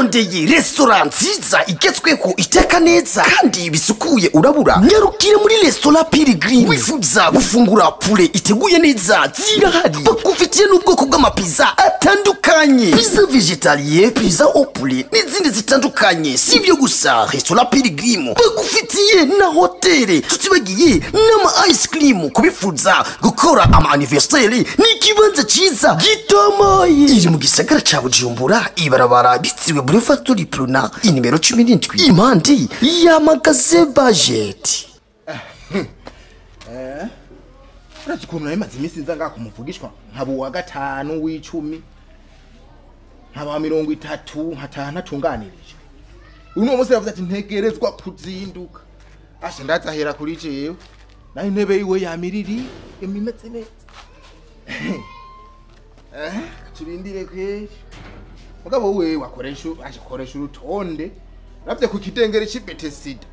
Warondeye restaurant nziza igezweho, iteka neza kandi bisukuye, urabura? Nyarukire muri restaurant Pilgrim. Wifuza gufungura poulet iteguye neza, zirahari. Bakufitiye n'ubwoko bw'amapiza atandukanye, pizza végétarien, pizza au poulet n'izindi zitandukanye. Si ibyo gusa, restaurant Pilgrim bagufitiye na hoteli, tutibagiye n'ama ice cream. Kubifuza gukora ama anniversaire, ni ikibanza ciza gitomoye. Iri mu gisagara ca Bujumbura, ibarabara bitiriwe Boulevard Uprona, inimero 17, impande y'amagaze budget. Uretse ukuntu nari maze iminsi nza ngaha kumuvugishwa, nkaba uwa gatanu, w'icumi, nkaba wa 30, nkataha ntatunganirijwe. Uno munsi yavuze ati ntegerezwa kuzinduka. Asha, ndazahera kuri jewe, naho intebe yiwe yamiriri imeze neza. Turindire kweri. Mugabo we wakoresha, asha, koresha urutonde. Ravye ku kidengeri c'Betesida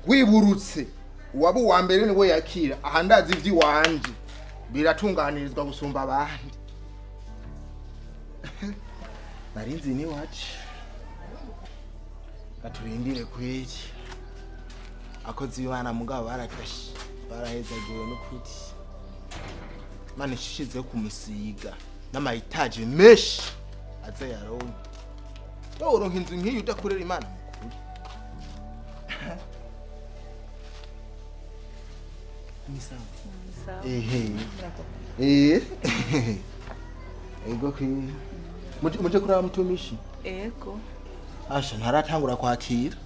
wiburutse, uwaba uwa mbere niwe yakira. Aha ndazi ivy'iwanje biratunganirizwa gusumba abandi. Narinzi niwacu. Gaturindire kweri. Akozi b'Imana mugabo baratashe, barahezagiwe n'ukuri. Imana ishishize kumusiga n'amayitaje menshi aze yaronke. Wowe uronka inzu nk'iyi udakorera Imana mukuri? Ni sawa. Ehe. Ego kwi. Muje kuraba mutumishi? Ego. Asha, ntaratangura kwakira.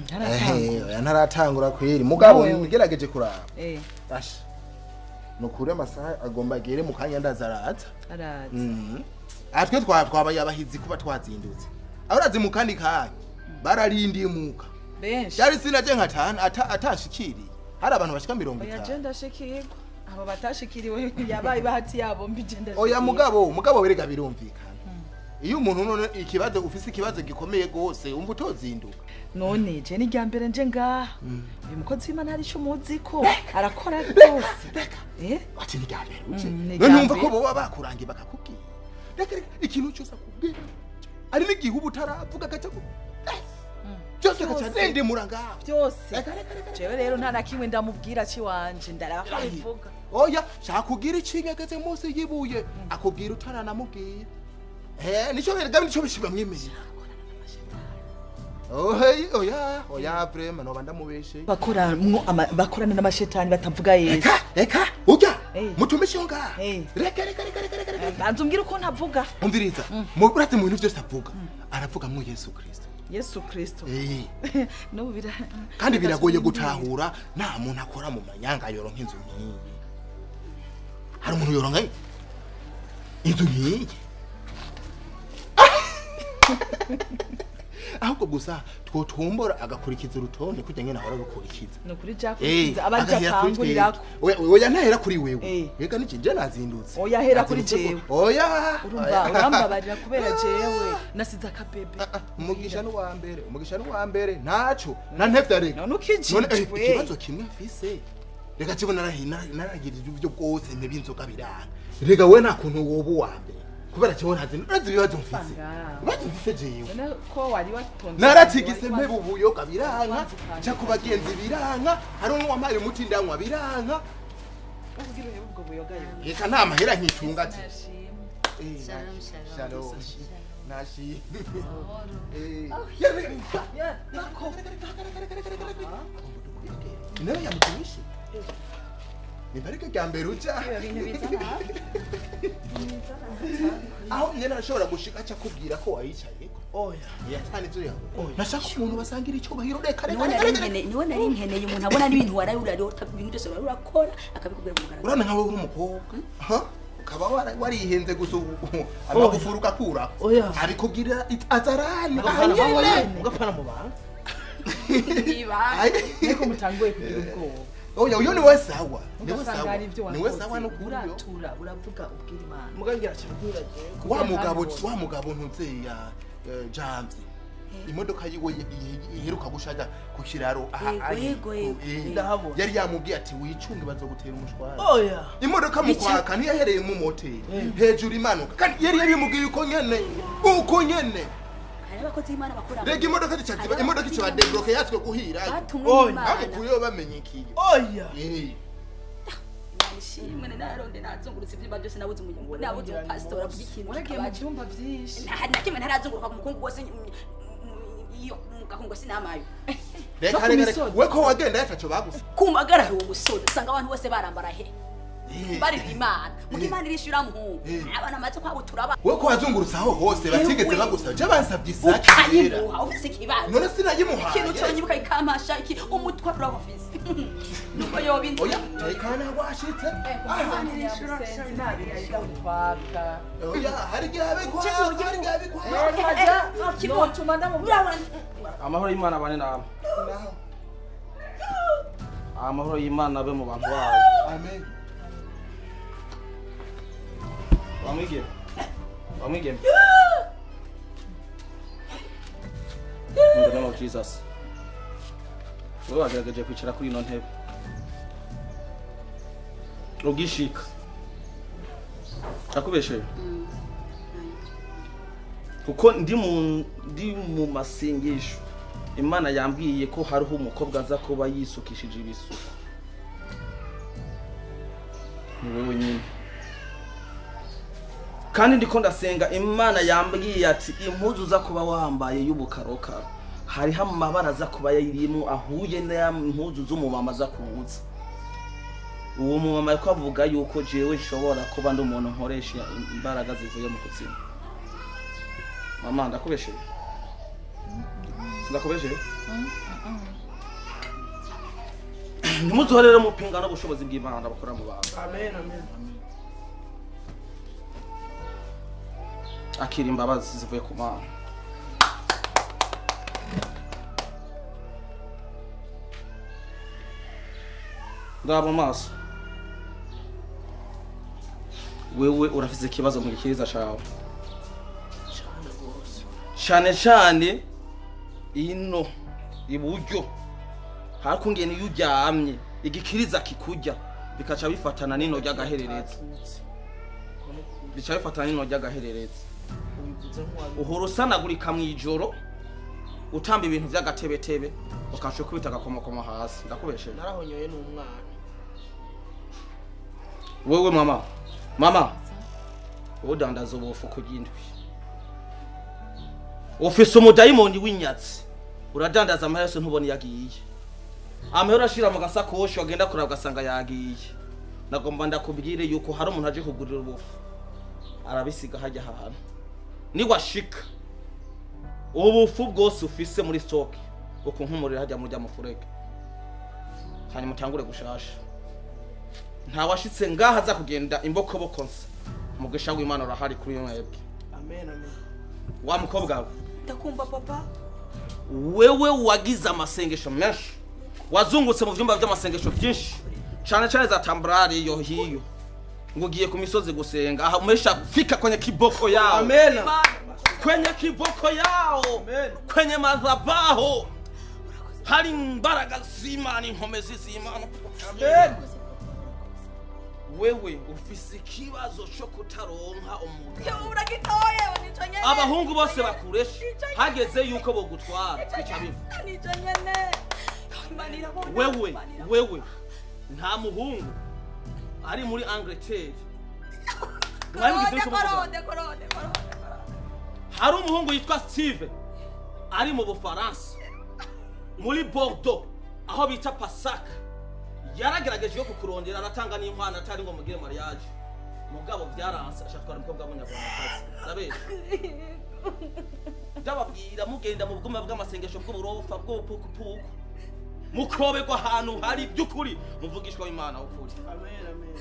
Ntaratangura. Oya, ntaratangura kweri. Mugabo ngerageje kuraba. Asha. Nukuri amasaha agomba agere mu kanya, ndaza araza. Araza. Atwe twabaye abahizi kuba twazindutse. Abarazi mu kandi kanya bararindiye muka. Benshi. Yari sinaje nkatana atashikiriye. Hari abantu bashika mirongo Oya, je itanu. ndashikirwa. Abo batashikiriwe yabaye bahati yabo mbi, je ndashikirwa. Oya, mugabo werega birumvikana. Iyo umuntu none ikibazo ufise, ikibazo gikomeye gose, umva utozinduka. None je ni rya mbere nje ngaha. Uyu mukozi w'Imana hari ico muzi ko arakora rwose. Ati ni rya mbere uje. Ni None irya wumva ko mbere. boba bakurangiye bakakubwira. Reka reka, ikintu cyose akubwira. Ari n'igihe uba utaravuga agaca byose agaca Byose. arendemura ngaho. Byose. Reka reka reka. Jewe rero nta na kimwe ndamubwira ciwanje, ndarabivuga. Oya, shaka kugira ikinyegeze munsi yibuye, akubwira utaranamubwira. Nico berega, nico bishiba mwemeye. Oya oya oya, vraiment noba ndamubeshe. Bakorana n'amashetani batavuga Yesu. Eka eka, urya mutumishi yo ngaha. Reka reka reka reka reka reka. Banza umbwire uko ntavuga. Umviriza, mu urazi mu bintu byose avuga, aravuga mu Yesu Kristo. Yesu Kristo. N'ubu bira Kandi biragoye gutahura, nta muntu akora mu manyanga yoronka inzu nk'iyi. Hari umuntu yoronka inzu nk'iyi? Ahubwo gusa twotombora agakurikiza urutonde kujya nyene ahora rukurikiza. Ni ukuri jakurikiza abaje Agahera kuri akangurirako. twebwe. Oya oya, ntahera kuri wewe. Reka niki, je nazindutse. Oya, hera kuri Nazindutse jewe. Oya. Urumva Oya. urambabarira kubera jewe nasize akabebe. Umugisha n'uwa mbere, umugisha n'uwa mbere, ntaco na ntevya reka. None ukijijwe. None, ikibazo kimwe mfise, reka kibo narahirije uburyo bwose ntebe inzoga biranga. Reka we, nta kuntu woba uwa mbere kubera kibo ntazi, urazi ibibazo mfise, ibibazo mfise jewe. None ko wari watonze? Naratigise mpeba ubuyoga biranka, nca ku bagenzi biranka, hari n'uwampaye umuti ndanywa biranka. Kugira uhebe ubwo buyoga yo. Reka, nta mahera nkitunga ati. Nashimwe. Shalom, shalom. Shalom. Nashimwe. Ya, nako. Intebe ya mutumishi nimba ariko rya mbere uja aho nyene arashobora gushika aca akubwira ko wayicayeko. Oya. Yatana ivyo yawe nashaka umuntu basangira icyubahiro. Reka reka Niwe reka nari reka. nkeneye, niwe nari nkeneye, umuntu abona n'ibintu waraye urarota, ibintu byose waraye urakora akabikubwira ku mugaragaro. Urabona nkawe uri umukobwa, ha? Ukaba warihenze gusa ubu amagufuri ugakurako. Oya. Abikubwira azarani. Ugapfana ugapfana mu bantu. Ariko mutanguye kugira ubwoba. Oya, uyo niwe sawa, niwe Ugasanga sawa. hari ibyo Niwe wakoze. sawa no kuri yo. Uratura, uravuga, ubwira Imana. Mugangira cyabwira jewe. Wa mugabo, wa mugabo ntuzeya Janvier, imodoka yiwe iheruka gushaja ku kiraro aha Yego, ari yego, yego. Ndahabona. Yari yamubwiye ati wicunge bazogutera umushwara. Oya. Imodoka mu kwaka ntiyahereye mu moteri hejuru imanuka, kandi yari yabimubwiye uko nyene, uko nyene. Hari abakozi b'Imana bakora. Rega imodoka zicaziba imodoka ica badebloke yatwe guhira. Batumwe n'Imana. Bamukuyeho bamenye ikiyo. Oya. Ishimwe naronde nazungurutse ivyumba byose nabuze umunyungu nabuze umupasitori avuga ikintu waragiye mu byumba byinshi na kimwe ntarazunguruka ku mukungu wose iyo mu gahungo sinamayo. Reka reka we ko wagenda yataco bagusa. Kumagara uwo musozi usanga abantu bose barambara he bari Imana muko Imana irishura muhungu abana amaze kwabo turaba. We ko wazungurutse aho hose batigeze bagusa je bansabye isaki yera. Ufise ikibazo. None sinayimuhaye. Ikintu cyonyibuka ikampasha iki umutwaro urabufise. Nuko yobinze. Oya tekana washitse. Oya hari gihe abikwa hari gihe abikwa. Amahoro y'Imana bane namwe. Amahoro y'Imana abe mu bantu bawe. Amen. Wamwigeme. Wamwigeme. In the name of Jesus. Wewe wagerageje kwicara kuri ino ntebe. Ugishika. Akubeshe. Kuko ndi mu masengesho. Imana yambwiye ko hariho umukobwa aza kuba yisukishije ibisuko. Ni wewe nyine. Kandi ndiko ndasenga Imana yambwiye ati impuzu za kuba wambaye y'ubukarokaro hariho amabara za kuba yirimo ahuye na impuzu z'umumama za kuza. Uwo mumama ko avuga yuko jewe nshobora kuba ndi umuntu nkoresha imbaraga zivuye mu kuzimu. Mama ndakubeshe. Ndakubeshe. Ntimuzohorere mupinga n'ubushobozi bw'Imana bakora mu bantu. Amen amen. Akira imbabazi zivuye ku Mana. Ndaba maso. Wewe urafise ikibazo mu gikiriza cawe. Cyane cyane ino iburyo hakungene iyo uryamye igikiriza kikujya bikaca bifatana nino ry'agaherereza. Bica bifatana nino ry'agaherereza. Uhora usanagurika mwijoro utamba ibintu by'agatebetebe ukaca kubita agakomokoma hasi. Ndakubeshe. Narahonyoye n'umwana. Wewe mama. Mama. Udandaza ubufu kugindwi. Ufise umudayimoni w'inyatsi. Uradandaza amahera ntubone yagiye. Amahera ashira mu gasakoshi wagenda kuraba ugasanga yagiye. Nagomba ndakubwire yuko hari umuntu aje kugurira ubufu. Arabisiga hajya ahantu. Ni washika. Ubufu bwose ufise muri stock ukunkumurira hajya murya mufurege. Hanyuma utangure gushasha. Nta washitse ngaha aza kugenda imbokoboko nsa. Umugisha w'Imana urahari kuri mwebwe. Amen amen. Wa mukobwa we. Ndakumva papa. Wewe wagize amasengesho menshi. Wazungutse mu vyumba by'amasengesho byinshi. Cyane cyane za tambrari yo hiyo. Ngo ugiye ku misozi gusenga aha umesha fika kwenye kiboko yao. Amen. Kwenye kiboko yao. Amen. Kwenye madhabahu. Hari imbaraga z'Imana inkomezi z'Imana. Amen. Wewe ufise ikibazo cyo kutaronka umugabo. Uragitoye nico nyene. Abahungu bose bakuresha hageze yuko bogutwara bica biva. Nico nyene. Imana irabona. Wewe nta muhungu ari muri Angleterre. Korode. Hari umuhungu yitwa Steve ari mu Bufaransa muri Bordeaux aho bita Pasaka. Yaragerageje yo kukurondera aratanga n'inkwano atari ngo mugire mariage. Mugabo byaranse ashatwara umukobwa w'umunyarwandakazi. Ndabesha. Ndababwira mugenda mu bwuma bw'amasengesho bw'uburofa bw'ubupukupuku. Mukoberwa ahantu hari by'ukuri muvugishwa w'Imana ukuri. Amen amen.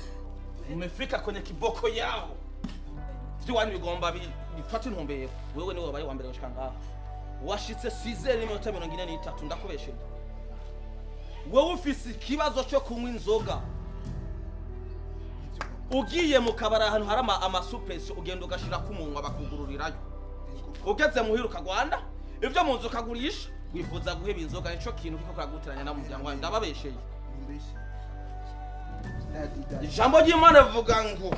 Umefika kwenye kiboko yao. Vy'iwanyu bigomba bifata intumbero. Wewe niwe wabaye wa mbere gushika ngaha. Washitse 6:43 ndakubesheje. Wewe ufise ikibazo cyo kunywa inzoga. Ugiye mu kabara ahantu hari amasupesi ugenda ugashira kumunwa bakugururirayo. Ugeze muhira ukagwanda ivyo mu nzu ukagurisha wifuza guheba inzoga nico kintu kiko kagutiranya na muryango wawe. Ndababesheye. Ijambo ry'Imana rivuga ngo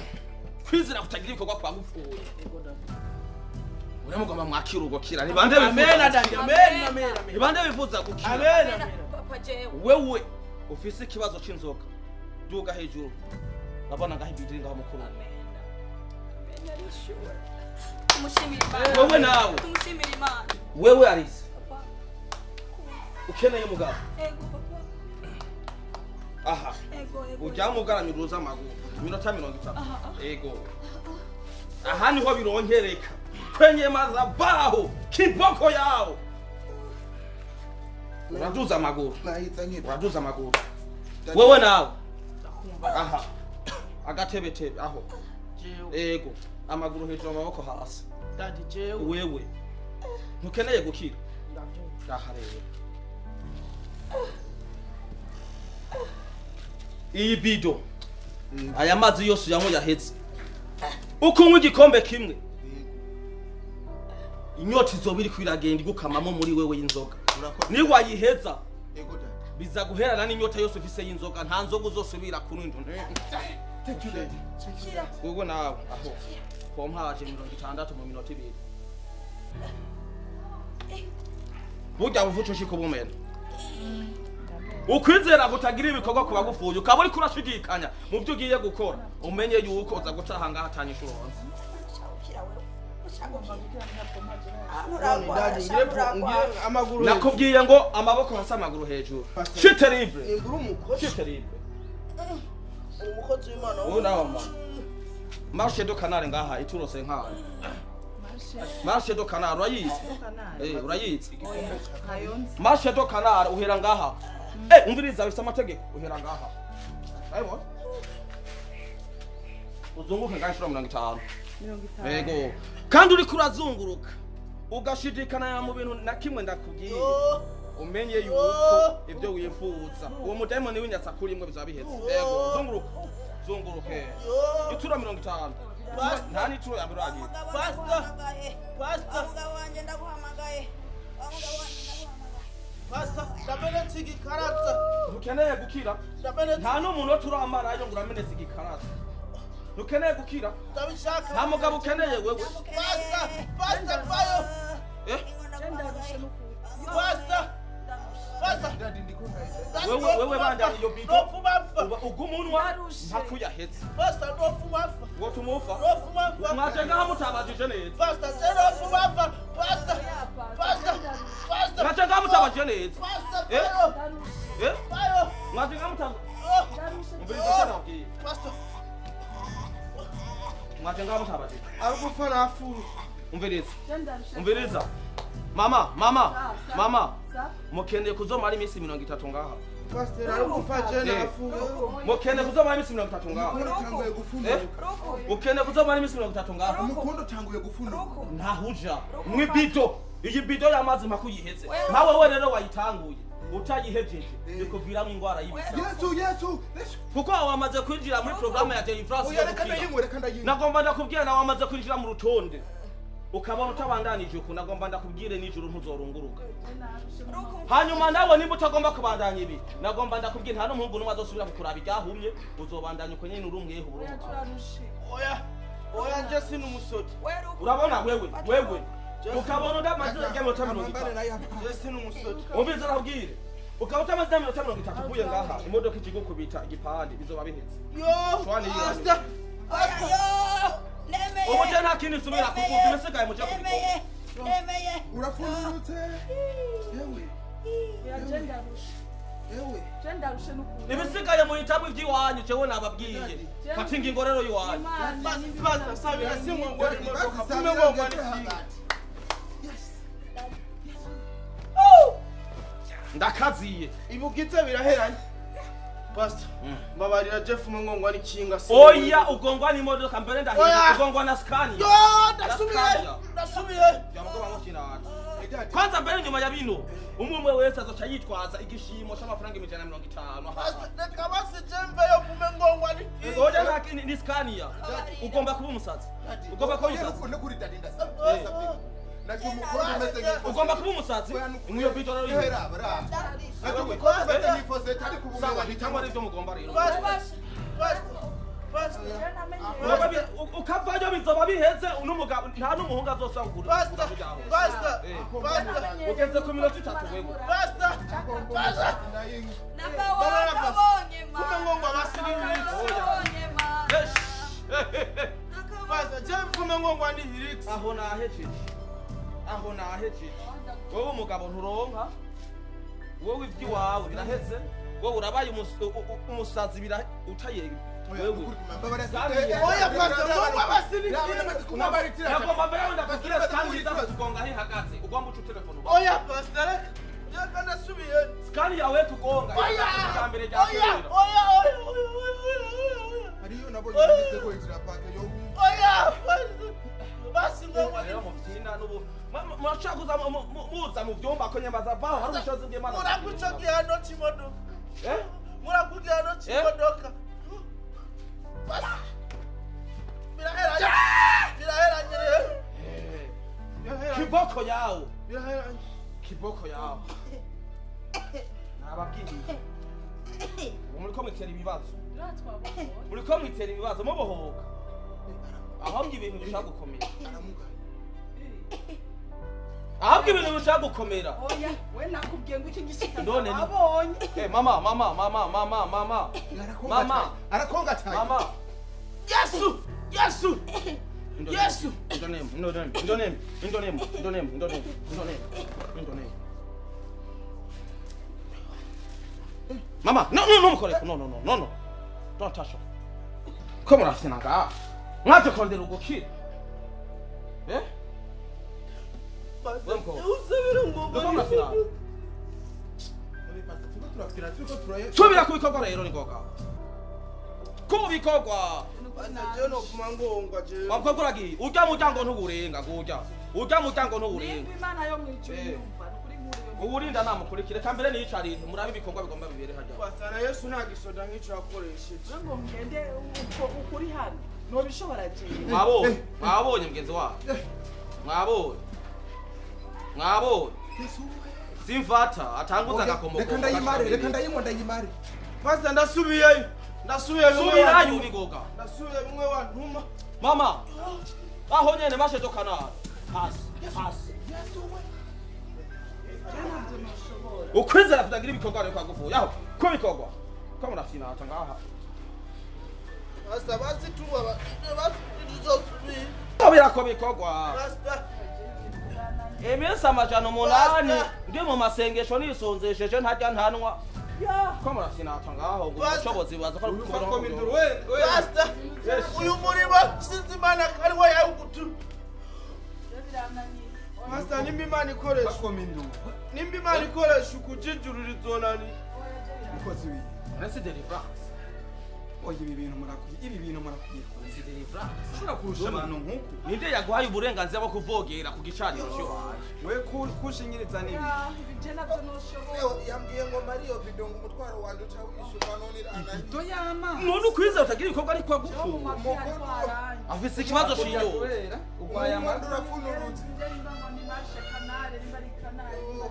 kwizera kutagira ibikorwa kwa gupfuye. Uramugomba mwakira ugokira. Ni bande bifuza. Amen daddy. Amen amen amen. Ni bande bifuza gukira. Amen amen. Papa jewe. Wewe ufise ikibazo c'inzoka. Duga hejuru. Ndabona ngaho ibidiri ngaho mukuru. Amen. Amen arishura. Tumushimire Imana. Wewe nawe. Tumushimire Imana. Wewe Alice. Papa. Ukeneye umugabo. Ego papa. Aha. Ego ego. Ujya mugaramira uruza amaguru. Iminota 30. Ego. Aha niho bironkereka. Kwenye madhabahu kiboko yao. Uraduza amaguru. Uraduza amaguru. Wewe nawe. Aha. Agatebetebe aho. Ego. Amaguru hejuru amaboko hasi. Daddy jewe. Wewe. Ntukeneye gukira. Aha rero. Iyi bido. Aya mazi yose yanywe yaheze. Ukunywa igikombe kimwe. Inyota izoba iri kwiragenda igukamamo muri wewe y'inzoga. Ni wayiheza. Biza guherana n'inyota yose ufise y'inzoga, nta nzoga uzosubira kunywa. Thank you daddy. Wewe nawe aho. Pompaje 60 mu minota 2. Burya buvuco ushika ubumena. Ukwizera kutagira ibikorwa kuba gufuye ukaba uri kurashidikanya mu byo ugiye gukora umenye yuko uza gutaha ngaha atanyisha uronse. Nakubwiye ngo amaboko hasi amaguru hejuru. C'est terrible. C'est terrible. Umukozi w'Imana. Wowe nawe mama. Marche do canal ngaha iturose nkaho. Marche do canal urayizi? Urayizi. Marche do canal uhera ngaha. Umviriza bifite amategeko uhera ngaha. Ayibona? Uzunguke ngaha inshuro 50. Yego. Kandi uri kurazunguruka ugashidikana mu bintu na kimwe ndakubwiye. Umenye yuko ibyo wifuza. Uwo mudayimoni w'inyatsa kuri imwe bizaba biheze. Yego, zunguruka. Zunguruke. Ituro 50. Nta nituro ya buragiye. Pastor. Pastor. Umugabo wanje ndaguhamagaye. Umugabo wanje ndaguhamagaye. Pastor, ndamenetse igikarata. Ntukeneye gukira. Nta n'umuntu turamarayo ngo uramenetse igikarata. Ntukeneye gukira. Ndabishaka. Nta mugabo ukeneye wewe. Pastor, pastor vayo. Pastor. Pastor. Wewe wewe bandanye iyo bido. Ugumunwa ntakuyahetse. Pastor ndofumafa. Wotumufa. Ndofumafa. Mwaje ngaha mutabajije neza. Pastor ndofumafa. Pastor. Pastor. Pastor. Mwaje ngaha mutabajije neza. Pastor. Vayo. Mwaje ngaha mutabajije. Umviriza ndabwiye. Pastor. Mwaje ngaha mutabajije. Arugufa nafu. Umviriza. Umviriza. Mama, mama, mama. Mukeneye kuzomara iminsi 30 ngaha. Pastor arugufa je nafu. Mukeneye kuzomara iminsi 30 ngaha. Mukeneye kuzomara iminsi 30 ngaha. Umukondo tanguye gufunuka. Ntahuja. Mwibido. Iyi bido y'amazi makuyiheze. Nawe we rero wayitanguye. Utayihejeje bikuviramo ingwara y'ibisa. Yesu Yesu. Kuko wamaze kwinjira muri programme ya Deliverance. Oya reka ndayinywe, reka ndayinywe. Nagomba ndakubwira nawe wamaze kwinjira mu rutonde. Ukabona utabandanije uku nagomba ndakubwire nijoro ntuzorunguruka. Hanyuma nawe nimba utagomba kubandanya ibi nagomba ndakubwira nta n'umuhungu n'umwe azosubira kukuraba iryahumye uzobandanya uko nyene uri umwehu uri umugabo. Oya oya nje sinumusoti. Urabona wewe wewe ukabona udamaze iminota 30. Nje sinumusoti. Umviriza ndakubwire ukaba utamaze iminota 30 uvuye ngaha imodoka ikigukubita igipande bizoba biheze. Yo Pastor. Ubu je nta kindi nsubira kuvuga ibisigaye muje kubikora. Nemeye. Urafunurutse. Yewe. Yewe. Ndarushe n'ukuri. Ibisigaye mu bitabo by'iwanyu jewe nababwiye. Fata ingingo rero y'iwanyu. Pastor sabira singongwa imodoka. Fume ngongwa n'ikinga. Ndakaziye. Ibugize biraheranye. Pastor, mbabarira Jeff mungongwa n'ikinga. Oya ugongwa n'imodoka mbere ndahiye ugongwa na Scania. Yo ndasubiye. Ndasubiye. Yamugoma ngo kinata. Kwanza mbere nyuma ya bino umwe wese azoca yitwaza igishimo c'amafaranga 150. Pastor, reka basi jembe yo fume ngongwa n'ikinga. Oya nta ni Scania. Ugomba kuba umusazi. Ugomba kuba umusazi. No kuri daddy ndasabye. Najye umukondo umeze nk'ifosi. Ugomba kuba umusazi. Mwiyo bito rero. Hera bara. Najye umukondo umeze nk'ifosi tari kubumenya hitamo arivyo mugomba rero. Pastor. Pastor. Ukavayo bizoba biheze n'umugabo nta n'umuhungu azosanga kugura. Pastor, pastor, pastor. Ugeze ku minota 3 wewe. Pastor, pastor. Nakabonye ma. Fume ngongwa basibirix. Pastor, je mfume ngongwa ni hirix. Aho nahejeje. Aho nahejeje. Wowe umugabo nturonka. Wowe iby'iwawe biraheze. Wowe urabaye umusazi bira utaye. Wewe. Oya pastor, ngongwa basibirix. Nagomba mbere ndakubwira kandi iza kugonga he hagaze. Ugomba ucu telefone. Oya pastor, je kana subiye. Skani yawe tugonga. Oya. Mbere rya Oya, oya, oya, oya. Ariyo nabonye ndetse ko inzira pake yo. Oya, basi ngongwa rero mubyina n'ubu murashaka kuza muza mu byumba ko nyamaza baho hari ubushobozi bw'Imana. Murakuca gihano c'imodoka. Murakuca gihano c'imodoka. Basi. Biraheranye. Biraheranye rero. Kiboko yawo. Biraheranye. Kiboko yawo. Nababwiye. Muriko mwitera ibibazo. Muriko mwitera ibibazo mubohoka. Ahubwo ibintu bishaka gukomera. Ahubwo ibintu bishaka gukomera. Oya, we nakubwiye ngo iki gishika abonye. Eh mama mama mama mama mama. Mama, arakonga cyane. Mama. Yesu, Yesu. Yesu. Indonem, indonem, indonem, indonem, indonem, indonem, indonem, indonem. Mama, no no no mukoreko. No no no no no. Don't touch her. Come on, afsinanga. Mwaje kurondera ugukira. Eh? Subira ku bikorwa rero ni ngoga. Ku bikorwa. Wamukobwa uragiye. Urya muryango ntugurenga gurya. Urya muryango ntugurenga. Imana yo mwijuru yumva nukuri nkuru. Uburinda namukurikire kambere niyicarire murabe ibikorwa bigomba bibere hajya. Pastor Yesu nta gisoda nk'ico yakoresheje. Ngo ngende uko ukuri hano. Nobishobora je. Mwabonye, mwabonye mgenzi wawe. Mwabonye. Mwabonye. Simfata atanguza agakomoko. Reka ndayimare, reka ndayimwa ndayimare. Pastor ndasubiyeyo. Ndasubiyeyo. Subirayo urigoga. Ndasubiye bimwe wantuma. Mama. Aho nyene mashejo kanara. Hasi, hasi. Ukwizera kutagira ibikorwa rero kwagufuye. Aho, ko bikorwa. Ko murafina ata ngaha. Pastor basi tuba basi tuzosubira. Obira ko bikorwa. Pastor Iminsi 800 ndi mu masengesho nisonzesheje ntarya ntanwa. Ko murafina ata ngaho ngo ubushobozi baza ko Pastor uyu murima sinzi Imana kari we yawugutu. Pastor nimba Imana ikoresha nimba Imana ikoresha ukujijurira izonani. Mukozi wiwe. Merci deliverance. Oya ibi bintu murakwiye, ibi bintu murakwiye. Merci deliverance. Ushobora kurusha abantu nkuku. Ninde yaguhaye uburenganzira bwo kuvogera ku gicaniro cyo? We kushinyiriza nibi. Ibyo nabyo noshobora. Yambwiye ngo Mario bidongo umutwaro wanje uca wishyurwa none irana. Ibido y'amazi. None ukwizera utagira ibikorwa ariko agufu. Afise ikibazo ciyo. Ugwaye amazi urafunurutse.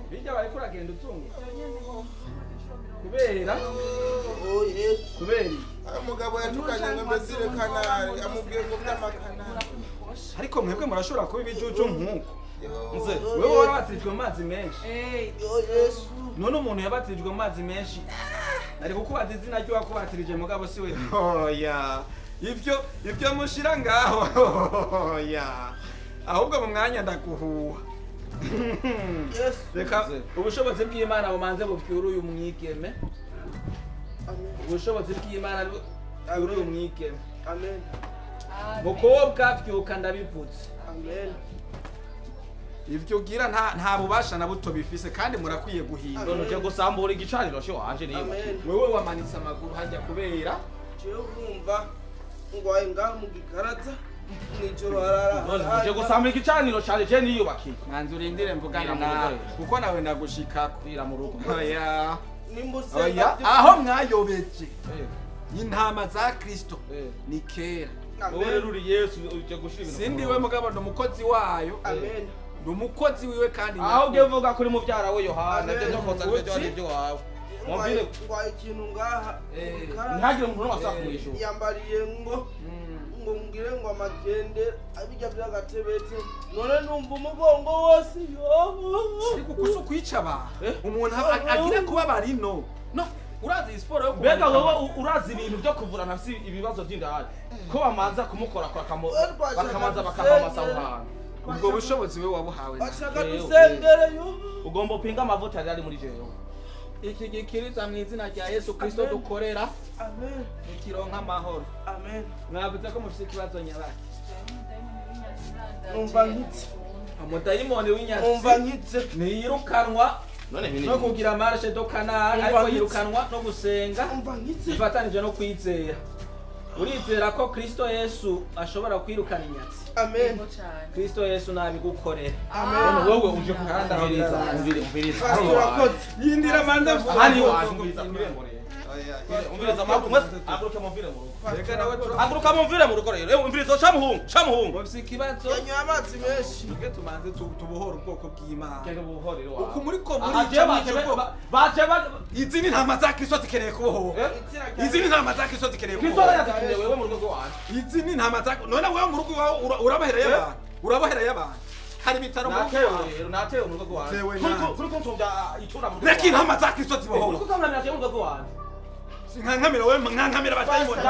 Bijya bariko uragenda utunga. Kubera kubera umugabo yatukanye ngo mbezire kanari amubwiye ngo by'amakanari. Ariko mwebwe murashobora kuba ibijuju nkuko. Nze wewe warabatijwe mu mazi menshi. Yesu. None umuntu yabatijwe mu mazi menshi. Nari kukubaza izina ryo wakubatirije mugabo si we. Oya. Ivyo mushira ngaho. Oya. Ahubwo mu mwanya ndaguhuha. Reka ubushobozi bw'Imana bumanze bupyura uyu mwigeme. Ubushobozi bw'Imana bupyura uyu mwigeme. Amen. Mukobwa vyuka ndabivutse. Amen. Ivyo ugira nta bubasha na buto bifise kandi murakwiye guhinda. None uje gusambura igicaniro cyo wanje niba. Wewe wamanitse amaguru hajya kubera jewe urumva ngwaye ngaho mu gikaraza mwijoro harara. None uje gusambura igicaniro cyane je niyubakiye. Manzi urindire mvugana nawe kuko nawe ndagushika kwira mu rugo. Oya. Nimbusenga aho mwayobeje. Intama za Kristo ni kera. Wowe rero uri Yesu uje gushira ibintu. Sindi we mugabo ndo mukozi wayo. Amen. Numukozi wiwe kandi aho ugiye uvuga kuri muvyara we Yohana byo ndokoza byo nibyo wawe. Mubwire ngwaye ikintu ngaha. Ntihagire umuntu n'umwe asakumwishyura. Yambariye ngo ngo ngire ngo amagende abijya by'agatebete none numva umugongo wose ariko kuso kwica abantu umuntu agira kubabara ino no urazi iyi siporo yo mbega wowe urazi ibintu byo kuvura ntafise ibibazo by'indahari ko bamanza kumukora bakamanza bakahamasa aho hantu ubwo bushobozi we wabuhawe ashaka dusengere yo ugomba upinga amavuta yari ari muri jewe iki gikiriza mu izina rya Yesu Kristo dukorera amen mukironka amahoro amen mwavuze ko mufite ikibazo nyabaki numva nkitse umudayimoni w'inyatsi numva nkitse ntiyirukanwa no kugira marche do canal ariko yirukanwa no gusenga bifatanije no kwizera urizera ko Kristo Yesu ashobora kwirukana inyatsi amen Kristo Yesu nabigukorera amen wowe uje kukandamiriza umviriza yindira manza hani umviriza umviriza haguruka mumvire mu rugo haguruka mumvire mu rugo rero umviriza shamuhungu shamuhungu mufite ikibazo yanyoye amazi menshi twe tumanze tubohora ubwoko bw'Imana uku muri ko muri baje izi ni ntama za Kristo zikeneye kubohora izi ni ntama za Kristo zikeneye kubohora Kristo yazikeneye wewe mu rugo rwawe izi ni ntama za none wewe mu rugo iwawe urabahereye abantu urabahereye abantu hari ibitaro mu rugo rero natewe mu rugo rwawe kuri ko nsumvya icura mu rugo reka intama za Kristo zibohora kuri ko nkamira mu rugo rwawe nkankamira wewe nkankamira abadayimoni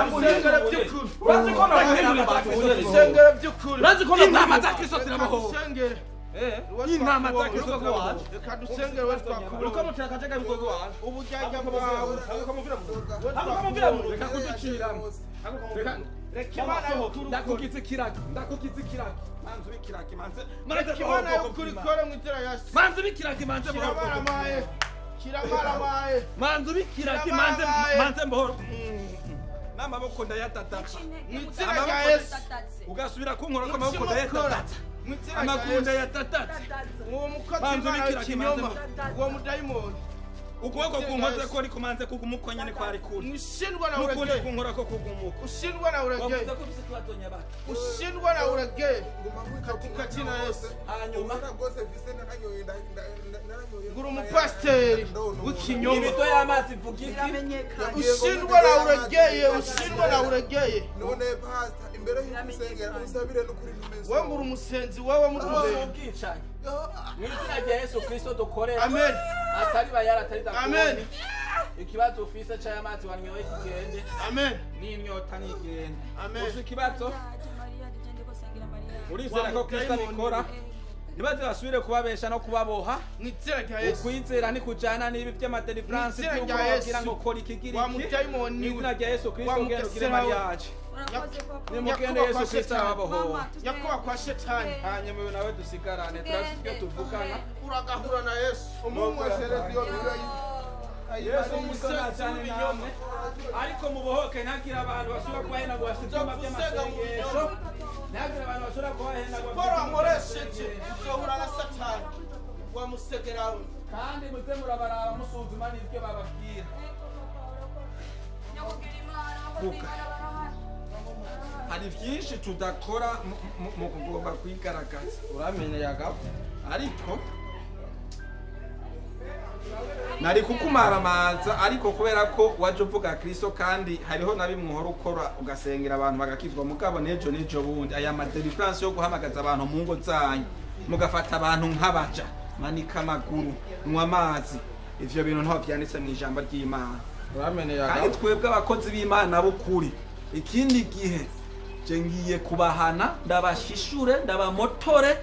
urazi ko dusengere by'ukuri urazi ko intama za Kristo zirabohora intama za Kristo zirabohora reka dusengere we twakubura uriko mutera akajagari mu rugo rwawe ubujyajya bwawe haguruka mumvire mu rugo haguruka mumvire mu rugo reka kuduciramo reka Imana y'ukuri ndakugize ikiraki ndakugize ikiraki manze ubikiraki manze reka Imana y'ukuri ikore mu izina rya Yesu manze ubikiraki manze kiramaramaye kiramaramaye manze ubikiraki manze manze mbohoro n'amaboko ndayatatata mu izina rya Yesu ugasubira kunkora ko amaboko ndayatatata amaguru ndayatatata uwo mukozi Imana w'ikinyoma uwo mudayimoni ukuboko kunkoze ko ariko manze kugumuko nyene kwari kuri ushindwa na nukundi urege kunkora ko kugumuko ushindwa na urege wavuze ko ufise ikibazo nyabaki ushindwa na urege katika jina Yesu hanyuma nguri umupasiteri w'ikinyoma ibido y'amazi ivuga iki ushindwa na uregeye ushindwa na uregeye none pastor imbere y'ukusengera usabire n'ukuri ntumeze wewe nguri umusenzi wewe muri ubwicanyi mu izina rya Yesu Kristo dukorera amen atari bayara atari dakoni amen ikibazo ufise c'ayamazi wanyoye kigende amen n'inyota nigende amen ufise ikibazo urizera ko Kristo abikora ntibaze basubire kubabesha no kubaboha mu izina rya Yesu ukwizera ntikujana n'ibi vy'amadeliverance Mu izina vy'uko rya bababwira Yesu. ngo kora iki gira wa iki mudayimoni mu izina rya Yesu Kristo Wa ugende ugire mugesera we. mariage nimugende Yakuba Yesu kwa Kristo Shetani. arababohora yakuba kwa shetani hanyuma uyu nawe dusigarane turafise ibyo tuvugana uragahura na Yesu umumweshereza iyo Yesu Kristo ntacane namwe ariko mubohoke ntagire abantu basubira kubahenda ngo bafite ibyumba by'amasengesho ntagire abantu basubira kubahenda ngo bafite siporo ibyumba wankoresheje by'amasengesho uzohura na satani wa musegerawe kandi muze murabaraba musuzuma n'ibyo bababwira hari byinshi tudakora mu kugomba kwigaragaza uramenye yagapfa ariko nari kukumaramaza ariko kubera ko waje uvuga Kristo kandi hariho na bimwe uhora ukora ugasengera abantu bagakizwa mugabo n'ejo n'ejo bundi aya madeliverance yo guhamagaza abantu mu ngo zanyu mugafata abantu nk'abaja manika amaguru nywa amazi ivyo bintu ntaho vyanditse mu ijambo ry'Imana uramenye kandi yagapfa twebwe abakozi b'Imana b'ukuri ikindi gihe je ngiye kubahana ndabashishure ndabamotore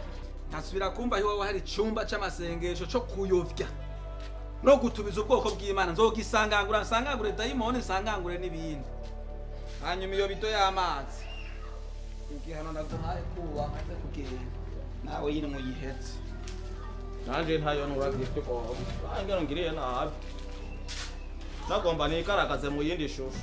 ntasubira kumva iwawe hari icumba c'amasengesho co kuyovya no gutubiza ubwoko bw'Imana nzogisangangura nsangangure dayimoni nsangangure n'ibindi hanyuma iyo bido y'amazi igihano naguhaye kuba maze kugenda nawe yini muyihetse nanje ntayo nuragiye ugomba nange ngiriye nabi nagomba nigaragaze mu yindi shusho.